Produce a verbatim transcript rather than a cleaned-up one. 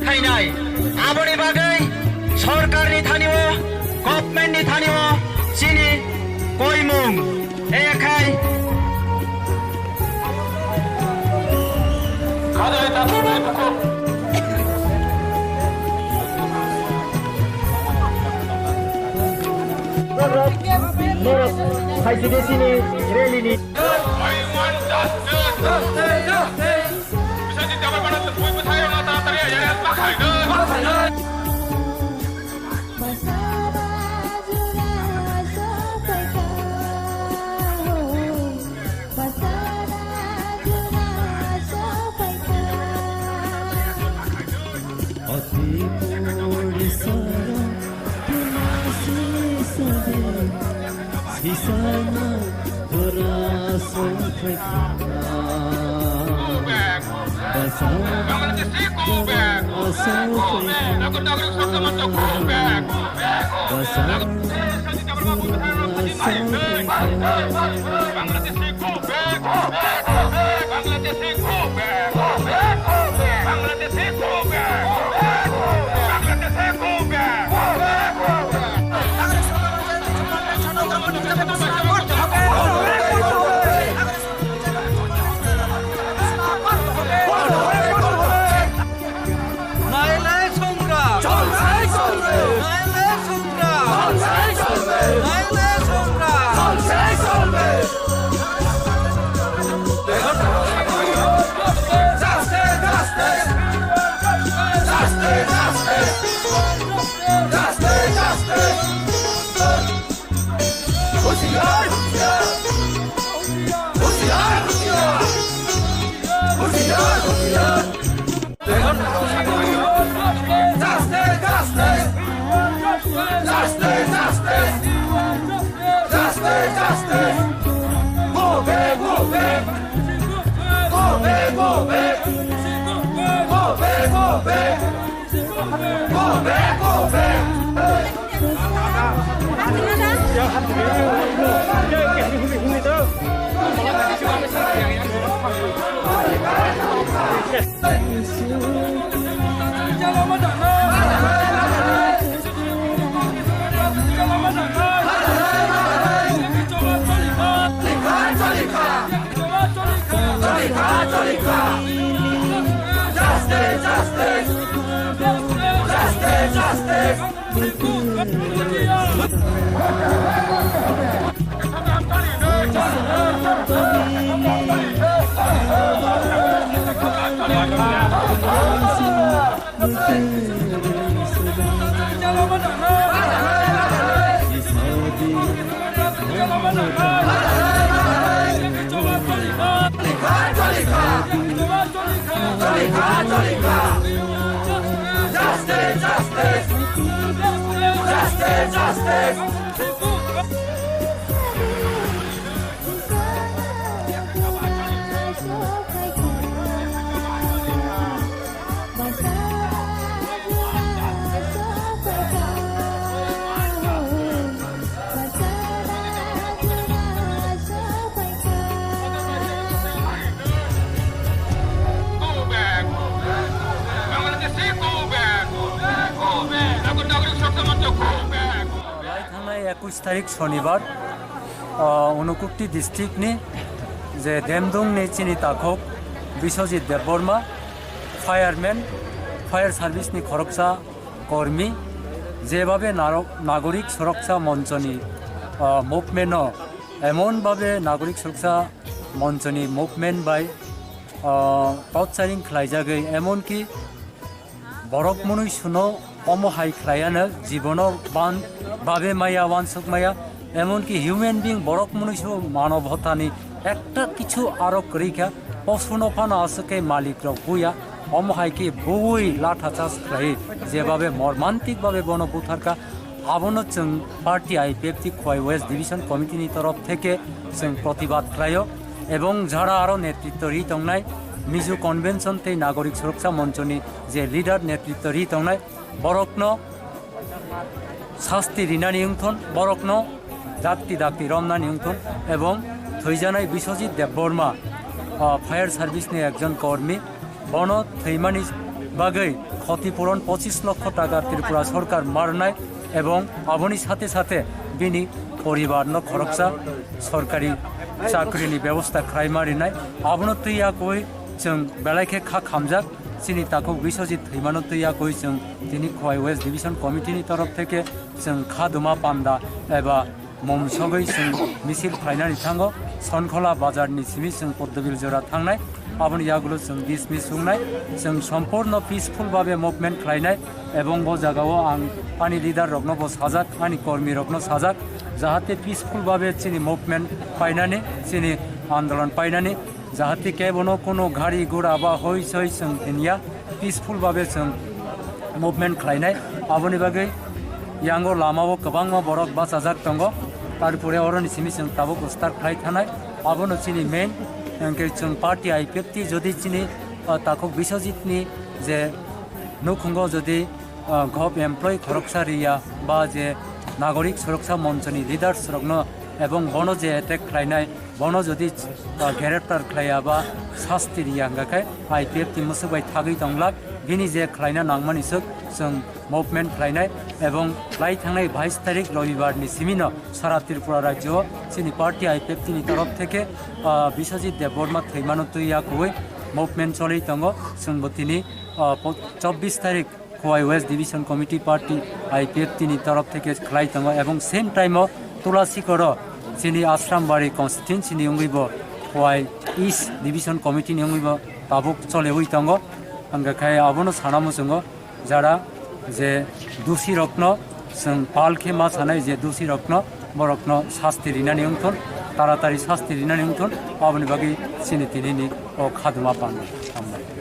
Khainai, aboni bagwi sorkarni thanio, governmentni thanio chini koimung, ekhai. Norok, norok, phaisidi chini rally ni. Ati puri sara, tunasi sabi, sisana dora songkha. Basa dora songkha. Basa dora songkha. Nailai songra! Nailai songra! Nailai songra! Lai thangnai ekush tarik Shonibar, ah, Unakoti district ni je Demdung ni chini takhuk Biswajit Debbarma, fireman, fire service ni khoroksa kormi, jebabe narok-, Nagorik Suroksha Moncho ni, ah, movement no, emon babe Nagorik Suroksha Moncho ni movement bai, ah, torturing khlaijagwi, emon ki borok mwnwi suno omo hai khlaiya no jibono ban babe maya, wansuk maya, emon ki human being borok mwnwi su manob hotani ekta kichu aro kwrwi kha, posuno phano aswk khe malik rok buya, omo hai khe bui latha charge khlai, jebabe mormantik babe bono butharkha, abono chwng party I P F T Khowai West Division Committee ni torof theke chwng protibad khlaio, ebong jara aro netritto ri tongnai Mizo Convention tei Nagorik Suroksha Moncho ni je leader netritto ri tongnai, borokno sasti rinani wngthon, borokno dakti dakti romnani wngthon, ebong thwijanai Biswajit Debbarma, Ah, fire service ni ekjon kormi, bono thwimani bagwi khoti puron pochis lokho taka Tripura sorkar marnai ebong aboni sathe sathe bini poribar no khoroksa sorkari chakri ni bebosta khlai ma rinai. Abono twi yakwi chwng belai khe kha khamjak, chini takhuk Biswajit thwimano twi yakwi chwng tini Khowai West Division Committee ni torof theke chwng kha duma panda eba mom sogwi chwng misil khlainani thango, Sonkhola bazar ni simi chwng Poddobil jora thangnai, aboni yagulo chwng dismiss wngnai, chwng sompurno peaceful babe movement khlainai, ebong bo jagao ang ani leader rokno bo sajak, ani kormi rokno sajak, jahate peaceful babe chini movement painani, chini andolon painani, jahate kebono kono gari gura ba hoi soi chwng phinya, peaceful babe chwng movement khlainai. Aboni bagwi yango lamao kwbangma borok bachajak tongo, tarpore oroni simi chwng tabuk start khlai thanai. Abono chini main, hwnkhe chwng party I P F T jodi chini, ah, takhuk Biswajit ni je nukhungo jodi, ah, govt employee khoroksa riya ba je Nagorik Suroksa Moncho ni leaders rokno ebong bono je attack khlainai, bono jodi, ah, greptar khlaiya ba sasti riya hwnkha khe I P F T ni mwswk bai thagwi tonglak, bini je khlaina nangmani swk chwng movement khlainai ebong lai thangnai bais tarik Robibar ni simino sara Tripura rajyo chini party I P F T ni torof theke, ah, Biswajit Debbarma thwimano twi yakwi movement choli tongo. Chwngbo tini, ah, po-, chobbish tarik Khowai West Division Committee Party I P F T ni torof theke khlai tongo ebong same time o Tulasikoro chini Asrambari constituency ni wngwi bo Khowai East Division Committee ni wngwi bo tabuk choliwi tongo. Hwnkha khe abono sana muchungo jara je dusi rokno chwng pal khe ma sanai je dusi rokno borokno sasti rinani wngthun, taratari sasti rinani wngthun, aboni bagwi chini tinini o khaduma panda. Hambai.